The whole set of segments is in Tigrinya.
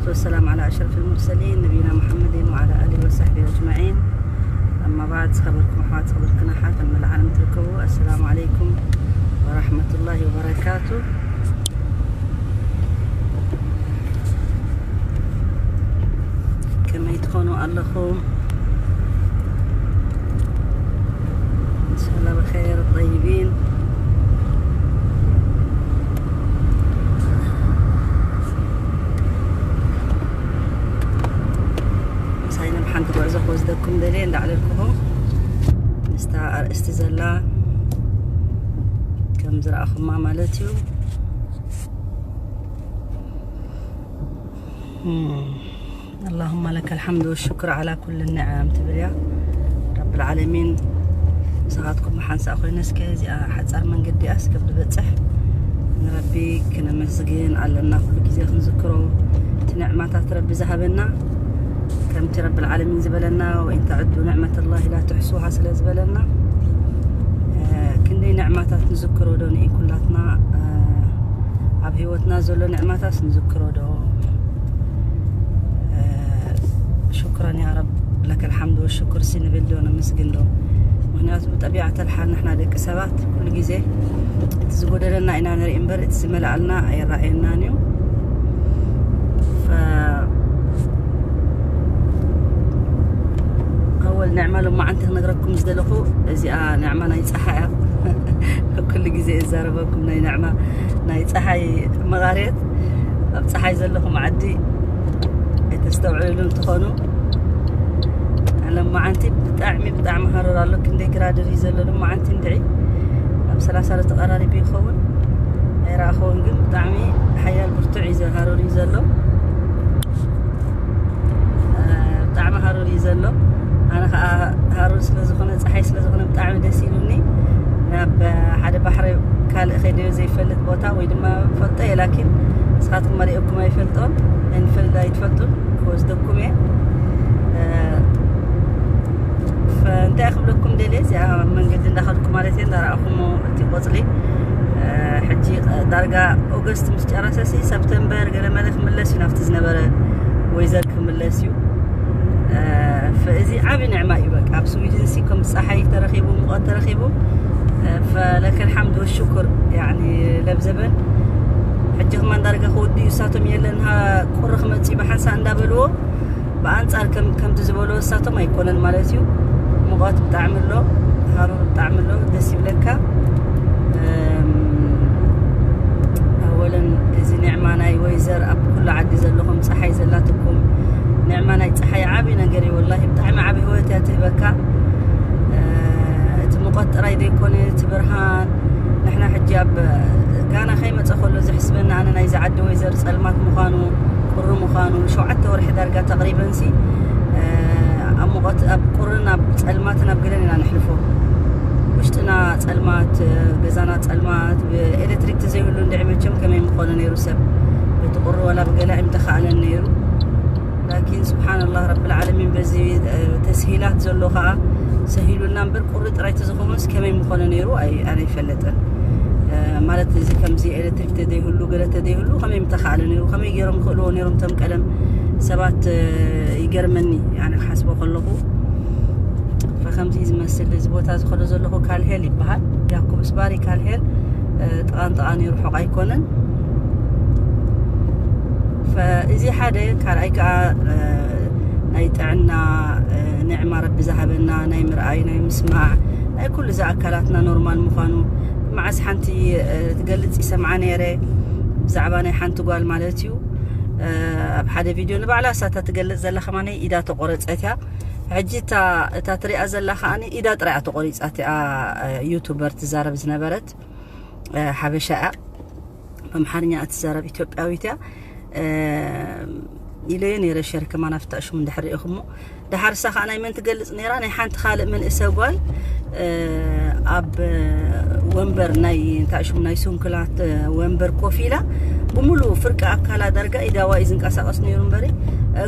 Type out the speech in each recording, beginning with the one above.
والسلام على أشرف المرسلين نبينا محمد وعلى آله وصحبه أجمعين. أما بعد، ዝኸበርኩም ኣሕዋት፣ ዝኸበርክን ኣሓት ኣብ መላእ ዓለም ትርከቡ፣ ኣሰላሙ ዓለይኩም ወራህመቱላሂ ወበረካቱ። ከመይ ትኾኑ ኣለኹም? إن شاء الله بخير طيبين. ምሳይ ናብ ሓንቲ ጉዕዞ ክወስደኩም ደልየ እንዳዕለልኩኹም ምስታ ኣርእስቲ ዘላ ከም ዝረኣኹማ ማለት እዩ። اللهم لك الحمد والشكر على كل النعم ትብል እያ። ረብል ዓለሚን ምሳኻትኩም ብሓንሳእ ኮይነ እስከ እዚኣ ሓጻር መንገዲ እያ እስከ ብንበጽሕ ንረቢ ክነመስግን ኣለና። ኩሉ ግዜ ክንዝክሮ እቲ ንዕማታት ረቢ ዝሃበና ከምቲ ረብል ዓለሚን ዝበለና وإن تعدوا نعمة الله لا تحصوها ስለ ዝበለና ክንደይ ንዕማታት ንዝክሮ ዶ ንኢ ኩላትና ኣብ ህይወትና ዘሎ ንዕማታት ንዝክሮ ዶ? ሽኩረን ያ ረብ ለከል ሓምድ ወሽኩር ሲ ንብል ዶ ነመስግን ዶ? ምክንያቱ ብጠቢዓት ኣልሓል ንሕና ደቂ ሰባት ኩሉ ግዜ እቲ ዝጎደለና ኢና ንርኢ እምበር እቲ ዝመልኣልና ኣይረኣየናን እዩ። ኣወል ንዕማ ሎማዓንቲ ክነግረኩም ዝደለኹ እዚኣ ንዕማ ናይ ፀሓይ እያ። ኩሉ ግዜ እዛረበኩም ናይ ንዕማ ናይ ፀሓይ መቓርየት ኣብ ፀሓይ ዘለኹም ዓዲ ኣይተስተውዕልሉ እንትኾኑ ሎማዓንቲ ብጣዕሚ ብጣዕሚ ሃረር ኣሎ። ክንደይ ግራድር እዩ ዘሎ ሎማዓንቲ እንድዒ ናብ ሰላሳ ዶ ተቐራሪቡ ይኸውን ኣይረኣኸውን ግን ብጣዕሚ ሓያል ብርቱዕ እዩ ሃረር እዩ ዘሎ። ብጣዕሚ ሃሩር እዩ ዘሎ። ኣነ ከዓ ሃሩር ስለ ዝኾነ ፀሓይ ስለ ዝኾነ ብጣዕሚ ደስ ኢሉኒ። ናብ ሓደ ባሕሪ ካልእ ከይደዮ ዘይፈልጥ ቦታ ወይ ድማ ፈልጦ እየ ላኪን ንስኻትኩም መሪኦኩም ኣይፈልጦን እንፈልጥ ኣይትፈልጡን ክወስደኩም እየ። እንታይ ክብለኩም ደልየ እዚኣ መንገዲ እንዳኸድኩ ማለት እየ እንዳረኣኹሞ እቲ ቆፅሊ ሕጂ ዳርጋ ኦገስት ምስ ጨረሰ ሲ ሰፕተምበር ገለመለ ክምለስ እዩ ናብቲ ዝነበረ ወይዘር ክምለስ እዩ። እዚ ዓብ ንዕማ እዩ በቃ ኣብ ስዊድን ሲ ከም ፀሓይ ተረኪቡ ሙቐት ተረኪቡ ፈለከ ልሓምድ ወሽኩር ለብዘበን ሕጂ ክማ እንዳርጋ ክወዲ እዩ እሳቶም የለን ቁሪ ክመፅእ ብሓንሳ እንዳበልዎ ብኣንፃር ከምቲ ዝበሎ እሳቶም ኣይኮነን ማለት እዩ። ሙቐት ብጣዕሚ ኣሎ፣ ሃሩር ብጣዕሚ ኣሎ፣ ደስ ይብለካ። ኣወለን እዚ ኒዕማ ናይ ወይዘር ኣብ ኩሉ ዓዲ ዘለኹም ፀሓይ ዘላትኩም ኒዕማ ናይ ፀሓይ ዓብዪ ነገር እዩ። ወላሂ ብጣዕሚ ዓብዪ ህይወት እያ ትህበካ። እቲ ሙቐት ጥራይ ዘይኮነ እቲ ብርሃን ንሕና ሕጂ ኣብ ጋና ከይመፀ ከሎ ዘሕስበና ኣነ ናይዚ ዓዲ ወይዘር ፀልማት ምዃኑ ቁሪ ምዃኑ ሸውዓተ ወርሒ ዳርጋ ተቕሪበንሲ ኣብ ሙቐት ኣብ ቁርን ኣብ ፀልማትን ኣብ ገለን ኢና ንሕልፎ። ውሽጥና ፀልማት፣ ገዛና ፀልማት፣ ብኤሌክትሪክ ተዘይህሉ እንድዒ መቸም ከመይ ምኾነ ነይሩ ሰብ በቲ ቁሪ ወላ ብገላ ኣይምተኻእለን ነይሩ። ላኪን ስብሓንላህ ረብል ዓለሚን በዚ ተስሂላት ዘሎ ከዓ ሰሂሉና እምበር ቁሪ ጥራይ ተዝኸውንስ ከመይ ምኾነ ነይሩ ኣነ ይፈለጠን። ማለት እዚ ከምዚ ኤሌክትሪክ ተደይህሉ ገለ ተደይህሉ ከመይ ምተኻእለ ነይሩ ከመይ ገይሮም ይኽእልዎ ነይሮም ተም ቀደም ሰባት ይገርመኒ ኣነ ክሓስቦ ከለኹ። ፈከምዚ ዝመስል እዚ ቦታ ዝኸዶ ዘለኹ ካልሄል ይበሃል። ያኩብስ ባሪ ካልሄል ጥቓን ጥቓን ይርሑቕ ኣይኮነን። ፈእዚ ሓደ ካልኣይ ከዓ ናይ ጥዕና ንዕማ ረቢ ዝሃበና ናይ ምርኣይ ናይ ምስማዕ ናይ ኩሉ እዚ ኣካላትና ኖርማል ምዃኑ መዓስ ሓንቲ ትገልፅ ይሰምዓ ነይረ። ብዛዕባ ናይ ሓንቲ ጓል ማለት እዩ ኣብ ሓደ ቪድዮ ንባዕላ እሳታ ትገልፅ ዘላ ከማነይ ኢዳ ተቆረፀት እያ። ሕጂ እታ ትሪኣ ዘላ ከዓኒ ኢዳ ጥራያ ተቆሪፃት እያ። ዩቱበር ትዛረብ ዝነበረት ሓበሻ እያ። ኣምሓርኛ እትዛረብ ኢትዮጵያዊት እያ ኢለዮ ነይረ። ሸር ከማን ኣብታ ሽሙ እንድሕር ሪኢኹሞ ድሓር እሳ ከዓ ናይ መን ትገልፅ ነይራ? ናይ ሓንቲ ካልእ መንእሰ ጓል ኣብ ወንበር ናይ እንታይ ሽሙ ናይ ሱንክላት ወንበር ኮፍ ኢላ ብምሉእ ፍርቂ ኣካላ ዳርጋ ኢዳዋ እዩ ዝንቀሳቐስ ነይሩ እምበሪ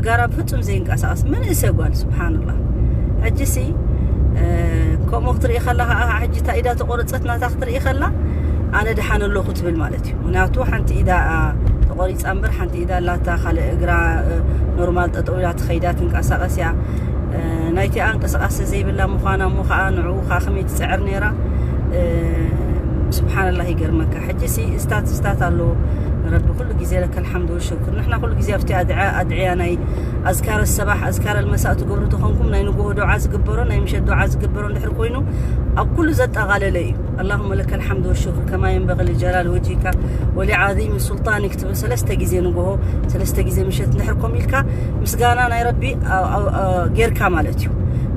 ጋራ ብፍፁም ዘይንቀሳቐስ መንእሰ ጓል ስብሓንላ። ሕጂ ሲ ከምኡ ክትርኢ ከላ ከዓ ሕጂ እታ ኢዳ ተቆረፀት ናታ ክትርኢ ከላ ኣነ ድሓን ኣለኹ ትብል ማለት እዩ። ምክንያቱ ሓንቲ ኢዳ ቆሪፃ እምበር ሓንቲ ኢዳ ኣላታ፣ ካልእ እግራ እ፣ ኖርማል ጠጠው ኢላ ትኸይዳ ትንቀሳቐስ እያ። እ፣ ናይቲኣ እንቅስቃሴ ዘይብላ ምዃና እሞ ከዓ ንዕኡ ከዓ ከመይ ትፅዕር ነይራ? እ፣ ስብሓንላህ ይገርመካ። ሕጂ ሲ እስታት እስታት ኣሎ። ንረቢ ኩሉ ግዜ ለከ ልሓምዱ ወሽክር። ንሕና ኩሉ ግዜ ኣብቲ ኣድዓ- ኣድዕያ ናይ ኣዝካረ ሰባሕ ኣዝካረ ልመሳእ ትገብሩ ተኾንኩም ናይ ንግሆ ዱዓ ዝግበሮ ናይ ምሸት ዱዓ ዝግበሮ እንድሕር ኮይኑ ኣብ ኩሉ ዘጠቓለለ እዩ። اللهم لك الحمد والشكر كما ينبغي لجلال وجهك ولعظيم سلطانك ትብል ሰለስተ ግዜ ንግሆ ሰለስተ ግዜ ምሸት እንድሕር ኮም ኢልካ ምስጋና ናይ ረቢ አ- አ- አ- ጌርካ ማለት እዩ።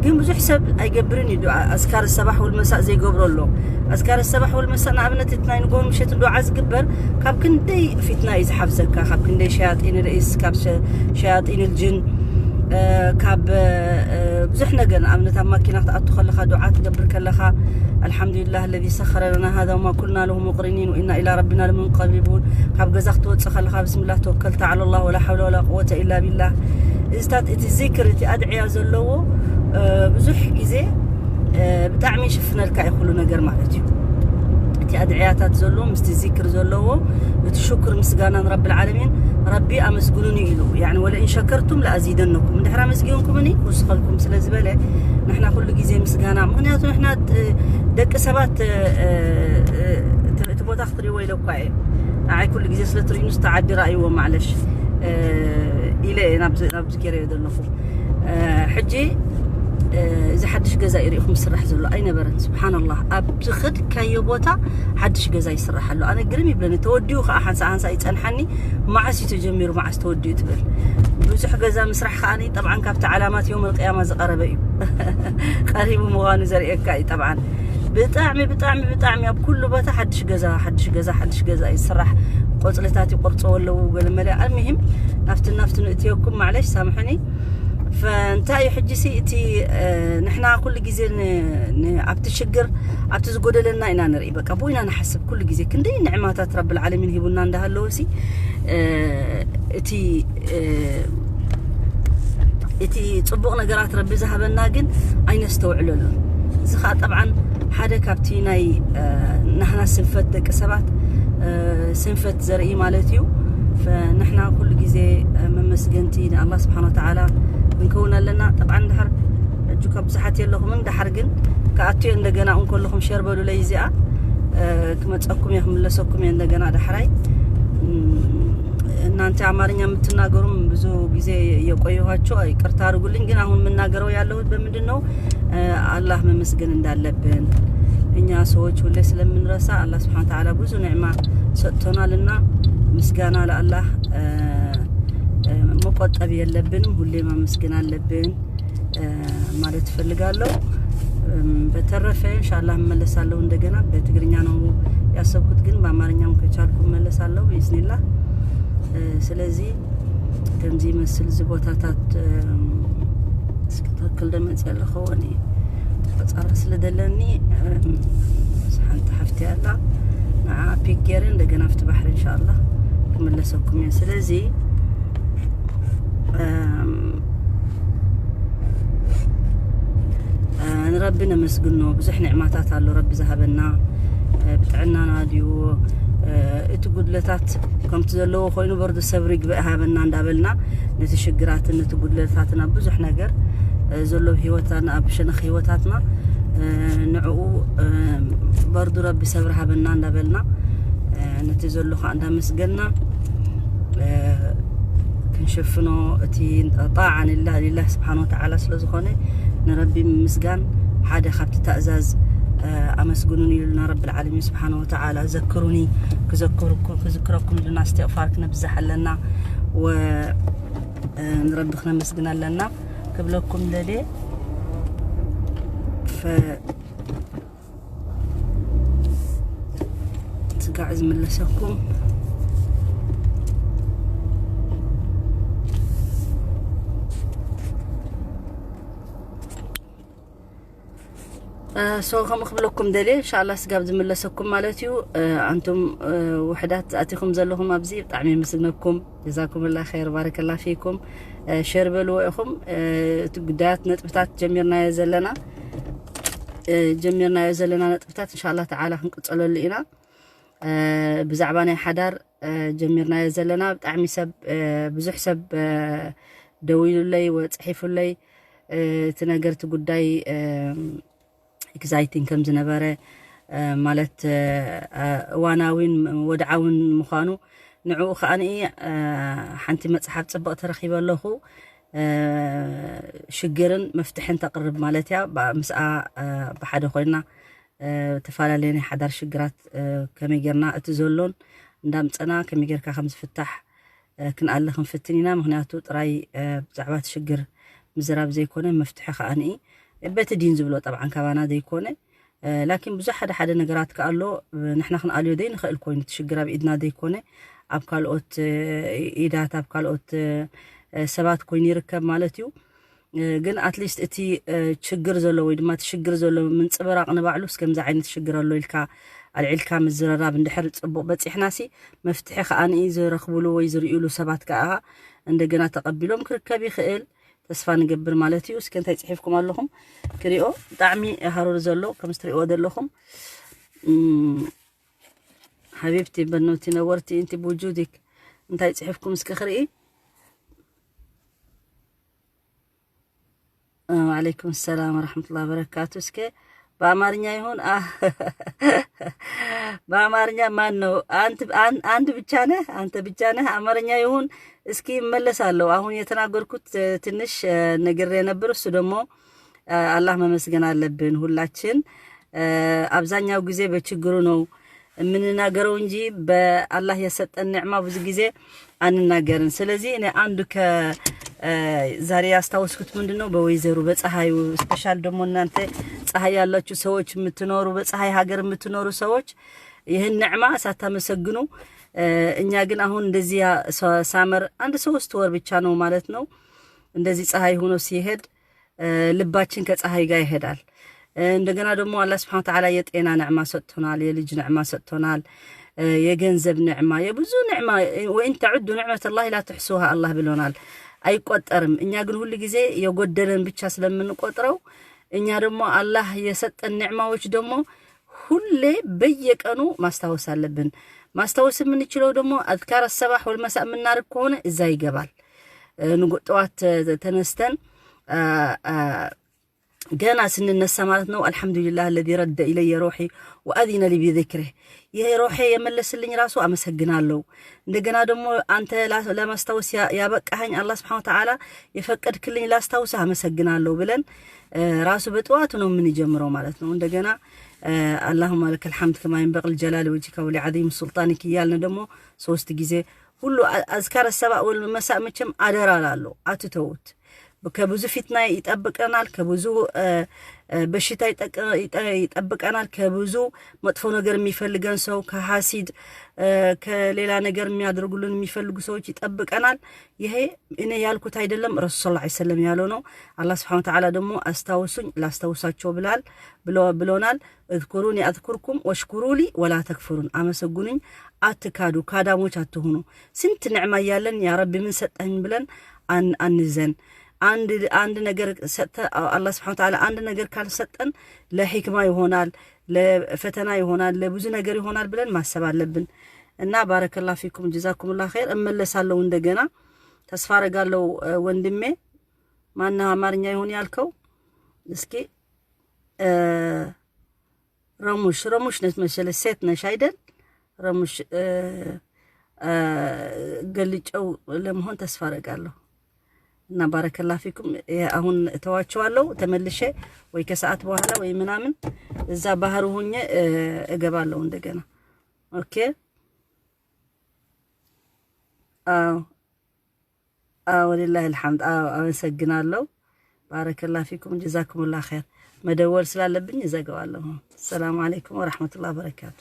ግን ብዙሕ ሰብ ኣይገብርን እዩ። ዱዓ ኣዝካር ሰባሕ ወልመሳእ ዘይገብሮ ኣሎ። ኣዝካር ሰባሕ ወልመሳእ ንኣብነት እቲ ናይ ንግሆ ምሸት ዱዓ ዝግበር ካብ ክንደይ ፊትና እዩ ዝሓፍዘካ፣ ካብ ክንደይ ሸያጢን ርእስ፣ ካብ ሸ- ሸያጢን ልጅን እ፣ ካብ እ፣ ብዙሕ ነገር ንኣብነት ኣብ ማኪና ክትኣቱ ከለኻ ዱዓ ትገብር ከለኻ الحمد لله الذي سخر لنا هذا وما كنا له مقرنين وإنا إلى ربنا لمنقلبون ካብ ገዛ ክትወፅእ ከለኻ بسم الله توكلت على الله ولا حول ولا قوة إلا بالله እዚታት እቲ ዚክር እቲ ኣድዕያ ዘለዎ እ፣ ብዙሕ ግዜ እ፣ ብጣዕሚ ይሽፍነልካ እዩ ኩሉ ነገር ማለት እዩ። እቲ ኣድዕያታት ዘሎ ምስቲ ዚክር ዘለዎ እቲ ሽኩር ምስጋና ንረቢ العالمين ረቢ ኣመስግኑኒ ኢሉ يعني ولئن شكرتم لأزيدنكم እንድሕር ኣመስጊንኩምኒ ክውስኸልኩም ስለ ዝበለ ንሕና ኩሉ ግዜ ምስጋና ምክንያቱ ንሕና እ፣ ደቂ ሰባት እ፣ እ፣ እቲ ቦታ ክትሪእዎ ኢለ እኳ እየ ንዓይ ኩሉ ግዜ ስለ ትርእዩንስ ተዓዲ ረኣይዎ ማዕለሽ እ፣ ኢለ እየ ናብዚ ናብዚ ገይረዮ ዘለኹ እ፣ ሕጂ እ፣ እዚ ሓድሽ ገዛ እዩ ርኢኹም ዝስራሕ ዘሎ ኣይነበረን ስብሓንላህ ኣብ ዝኸድካዮ ቦታ ሓድሽ ገዛ ይስራሕ ኣሎ ኣነ ግርም ይብለኒ ተወዲኡ ከዓ ሓንሳ ሓንሳ ይፀንሓኒ መዓስ እዩ ተጀሚሩ መዓስ ተወዲኡ ትብል ብዙሕ ገዛ ምስራሕ ከዓ ጠብዓን ካብቲ ዓላማት ዮም ቅያማ ዝቀረበ እዩ ቀሪቡ ምዃኑ ዘርእየካ እዩ ጠብዓን ብጣዕሚ ብጣዕሚ ብጣዕሚ ኣብ ኩሉ ቦታ ሓድሽ ገዛ ሓድሽ ገዛ ሓድሽ ገዛ እዩ ዝስራሕ ቆፅልታት ይቆርፅዎ ኣለዉ ገለመለ ኣልምሂም ናፍቲ ናፍቲ ንእትየኩም ማዕለሽ ሳምሕኒ ፈእንታይ እዩ ሕጂ ሲ እቲ እ፣ ንሕና ኩሉ ግዜ ን- ን- ኣብቲ ሽግር ኣብቲ ዝጎደለና ኢና ንርኢ በቃ ብኡ ኢና ንሓስብ ኩሉ ግዜ ክንደይ ንዕማታት ረብል ዓለሚን ሂቡና እንዳሃለወ ሲ እ፣ እቲ እ፣ እቲ ፅቡቕ ነገራት ረቢ ዝሃበና ግን ኣይነስተውዕለሉን እዚ ከዓ ጠብዓን ሓደ ካብቲ ናይ እ፣ ናህና ስንፈት ደቂ ሰባት እ፣ ስንፈት ዘርኢ ማለት እዩ ንሕና ኩሉ ግዜ እ፣ መመስገንቲ ንኣላ ስብሓን ወተዓላ ክንከውን ኣለና ጠብዓ እንድሕር ሕጂ ካብ ብዙሓት የለኹምን ድሓር ግን ክኣቱ እየ እንደገና እንከለኹም ሸር በሉለይ እዚኣ እ፣ ክመፀኩም እየ ክምለሰኩም እየ እንደገና ዳሕራይ እም፣ እናንተ አማርኛ የምትናገሩም ብዙ ጊዜ የቆየኋቸው ይቅርታ አድርጉልኝ። ግን አሁን የምናገረው ያለሁት በምንድን ነው? እ፣ አላህ መመስገን እንዳለብን እኛ ሰዎች ሁሌ ስለምንረሳ አላህ ስብሐነ ወተዓላ ብዙ ኒዕማ ሰጥቶናል እና ምስጋና ለአላህ እ፣ እ፣ መቆጠብ የለብንም። ሁሌ ማመስገን አለብን እ፣ ማለት እፈልጋለሁ። እም፣ በተረፈ ኢንሻአላህ እመለሳለሁ እንደገና። በትግርኛ ነው ያሰብኩት፣ ግን በአማርኛም ከቻልኩ እመለሳለሁ ብኢዝኒላህ። እ፣ ስለዚ ከምዚ ይመስል እዚ ቦታታት፣ እም፣ እስኪ ትክክል ደመፅ ያለኸው እኔ ቆፃራ ስለ ደለኒ፣ እም፣ ሓንቲ ሓፍቲ ኣላ ንዓ ፒክ ገይረ እንደገና ኣብቲ ባሕሪ ኢንሻአላህ ክምለሰኩም እየ። ስለዚ እም፣ እ፣ ንረቢ ነመስግኖ። ብዙሕ ኒዕማታት ኣሎ ረቢ ዝሃበና። እ፣ ብጥዕናና ድዩ፣ እ፣ እቲ ጉድለታት ከምቲ ዘለዎ ኮይኑ በርዱ ሰብሪ ይግበእ ሃበና እንዳበልና ነቲ ሽግራትን ነቲ ጉድለታትን ኣብ ብዙሕ ነገር፣ እ፣ ዘሎ ህይወትና ኣብ ሸነኽ ህይወታትና፣ እ፣ ንዕኡ፣ እ፣ በርዱ ረቢ ሰብሪ ሃበና እንዳበልና፣ እ፣ ነቲ ዘሎ ከዓ እንዳመስገና፣ እ፣ ክንሽፍኖ እቲ ጣዓ ሊላህ ሊላህ ስብሓን ወተዓላ ስለ ዝኾነ ንረቢ ምምስጋን ሓደ ካብቲ ታእዛዝ፣ እ፣ ኣመስግኑኒ ኢሉና ረቢ ልዓለሚን ስብሓን ወተዓላ። ዘክሩኒ ክዘክርኩ-፣ ክዝክረኩም ኢሉና እስትቕፋር ክነብዝሕ ኣለና። ወ-፣ እ፣ ንረቢ ክነመስግን ኣለና ክብለኩም ደልየ። ፈ-፣ ስጋዕ ዝምለሰኩም። እ፣ ሶ ከምኡ ክብለኩም ደልየ፣ ኢንሻኣላህ ስጋብ ዝምለሰኩም ማለት እዩ። እ፣ ኣንቱም፣ እ፣ ውሕዳት ኣቲኹም ዘለኹም ኣብዚ ብጣዕሚ የመስግነኩም። ጀዛኩምላ ኸይር፣ ባረከላ ፊኩም። እ፣ ሸር በልዎ ኢኹም። እ፣ እቲ ጉዳያት ነጥብታት ጀሚርናዮ ዘለና፣ እ፣ ጀሚርናዮ ዘለና ነጥብታት ኢንሻኣላህ ተዓላ ክንቅጸለሉ ኢና። እ፣ ብዛዕባ ናይ ሓዳር ጀሚርናዮ ዘለና። ብጣዕሚ ሰብ ብዙሕ ሰብ ደዊሉለይ ወ ፅሒፉለይ እቲ ነገር እቲ ጉዳይ ኤክሳይቲንግ ከም ዝነበረ ማለት እዋናዊን ወድዓውን ምዃኑ ንዕኡ ከዓኒ ሓንቲ መፅሓፍ ፅብቕቲ ረኺበ ኣለኹ። ሽግርን መፍትሕን ተቕርብ ማለት እያ። ምስኣ ብሓደ ኮይና ዝተፈላለዩ ናይ ሓዳር ሽግራት ከመይ ጌርና እቲ ዘሎን እንዳምፀና ከመይ ጌርካ ከም ዝፍታሕ ክንኣሊ ክንፍትን ኢና። ምክንያቱ ጥራይ ብዛዕባ እቲ ሽግር ምዝራብ ዘይኮነ መፍትሒ ከዓኒ በቲ ዲን ዝብሎ ጠብዓን ካባና ዘይኮነ ላኪን ብዙሕ ሓደ ሓደ ነገራት ከኣሎ ንሕና ክንኣልዮ ዘይንኽእል ኮይኑ እቲ ሽግር ኣብ ኢድና ዘይኮነ ኣብ ካልኦት ኢዳት ኣብ ካልኦት ሰባት ኮይኑ ይርከብ ማለት እዩ። ግን ኣትሊስት እቲ ችግር ዘሎ ወይ ድማ እቲ ሽግር ዘሎ ምንፅብራቕ ንባዕሉስ ከምዚ ዓይነት ሽግር ኣሎ ኢልካ ኣልዒልካ ምዝርራብ እንድሕር ፅቡቕ በፂሕናሲ መፍትሒ ከዓኒ ዝረኽብሉ ወይ ዝርእሉ ሰባት ከዓ እንደገና ተቐቢሎም ክርከብ ይኽእል። ተስፋ ንገብር ማለት እዩ። እስከ እንታይ ፅሒፍኩም ኣለኹም ክሪኦ ብጣዕሚ ሃሩር ዘሎ ከም ትሪእዎ ዘለኹም ሓቢብቲ በኖቲ ነወርቲ እንቲ ብውጁዲክ እንታይ ፅሒፍኩም እስከ ክርኢ። ወዓለይኩም ሰላም ወረሕመቱላ በረካቱ። እስከ በአማርኛ ይሁን በአማርኛ ማን ነው? አንድ ብቻ ነህ? አንተ ብቻ ነህ? አማርኛ ይሁን እስኪ እመለሳለሁ። አሁን የተናገርኩት ትንሽ ነግሬ ነበር። እሱ ደግሞ አላህ መመስገን አለብን ሁላችን። አብዛኛው ጊዜ በችግሩ ነው የምንናገረው እንጂ በአላህ የሰጠን ኒዕማ ብዙ ጊዜ አንናገርን። ስለዚህ እኔ አንዱ ከ ዛሬ ያስታወስኩት ምንድን ነው በወይዘሩ በፀሐዩ ስፔሻል ደግሞ እናንተ ፀሐይ ያላችሁ ሰዎች የምትኖሩ በፀሐይ ሀገር የምትኖሩ ሰዎች ይህን ኒዕማ ሳታመሰግኑ እኛ ግን አሁን እንደዚህ ሳመር አንድ ሶስት ወር ብቻ ነው ማለት ነው እንደዚህ ፀሐይ ሆኖ ሲሄድ ልባችን ከፀሐይ ጋር ይሄዳል። እንደገና ደግሞ አላህ ስብሐነ ወተዓላ የጤና ኒዕማ ሰጥቶናል፣ የልጅ ኒዕማ ሰጥቶናል፣ የገንዘብ ኒዕማ፣ የብዙ ኒዕማ። ወኢን ተዕዱ ኒዕመተ ላሂ ላ ትሕሱሃ አላህ ብሎናል፣ አይቆጠርም። እኛ ግን ሁል ጊዜ የጎደለን ብቻ ስለምንቆጥረው እኛ ደግሞ አላህ የሰጠን ኒዕማዎች ደግሞ ሁሌ በየቀኑ ማስታወስ አለብን። ማስታወስ የምንችለው ደግሞ አዝካር ሰባሕ ወልመሳእ የምናደርግ ከሆነ እዛ ይገባል። ንጉ ጠዋት ተነስተን ገና ስንነሳ ማለት ነው አልሐምዱሊላህ አለዚ ረደ ኢለየ ሮሒ ወአዚነ ሊ ቢዚክሪህ ይሄ ሮሄ የመለስልኝ ራሱ አመሰግናለሁ። እንደገና ደግሞ አንተ ለማስታወስ ያበቃኸኝ አላህ ስብሐነ ወተዓላ የፈቀድክልኝ ላስታውስህ አመሰግናለሁ ብለን ራሱ በጠዋቱ ነው የምንጀምረው ማለት ነው። እንደገና اللهم لك الحمد كما ينبغي لجلال وجهك ولعظيم سلطانك እያልን ደግሞ ሶስት ጊዜ ሁሉ አዝካር ሰባእ ወልመሳእ መቸም አደራ ላለው አትተውት። ከብዙ ፊትና ይጠብቀናል፣ ከብዙ በሽታ ይጠብቀናል፣ ከብዙ መጥፎ ነገር የሚፈልገን ሰው፣ ከሐሲድ ከሌላ ነገር የሚያደርጉልን የሚፈልጉ ሰዎች ይጠብቀናል። ይሄ እኔ ያልኩት አይደለም፣ ረሱል ሰለላሁ ዐለይሂ ወሰለም ያለው ነው። አላህ ስብሐነ ወተዓላ ደግሞ አስታውሱኝ ላስታውሳቸው ብላል ብሎናል። እዝኩሩኒ አዝኩርኩም ወሽኩሩ ሊ ወላ ተክፍሩን፣ አመሰግኑኝ አትካዱ፣ ካዳሞች አትሁኑ። ስንት ንዕማ እያለን ያ ረቢ ምን ሰጠኝ ብለን አንዘን። አንድ አንድ ነገር ሰጥተ አላህ ስብሐነ ወተዓላ አንድ ነገር ካልሰጠን ለሂክማ ይሆናል፣ ለፈተና ይሆናል፣ ለብዙ ነገር ይሆናል ብለን ማሰብ አለብን። እና ባረከላ ፊኩም ጀዛኩምላ ኸይር። እመለሳለሁ እንደገና ተስፋ አረጋለሁ ወንድሜ። ማነው አማርኛ ይሁን ያልከው? እስኪ ረሙሽ ረሙሽ ነች መሰለች፣ ሴት ነሽ አይደል? ረሙሽ ገልጨው ለመሆን ተስፋ አረጋለሁ። እና ባረከላ ፊኩም። አሁን እተዋቸዋለሁ ተመልሼ ወይ ከሰዓት በኋላ ወይ ምናምን እዛ ባህር ሆኜ እገባለሁ እንደገና። ኦኬ። አዎ አዎ፣ ወሊላሂ አልሐምድ። አዎ፣ አመሰግናለሁ። ባረከላ ፊኩም ጀዛኩሙላ ኸይር። መደወል ስላለብኝ እዘጋዋለሁ። ሰላም አለይኩም ወራህመቱላሂ ወበረካቱ።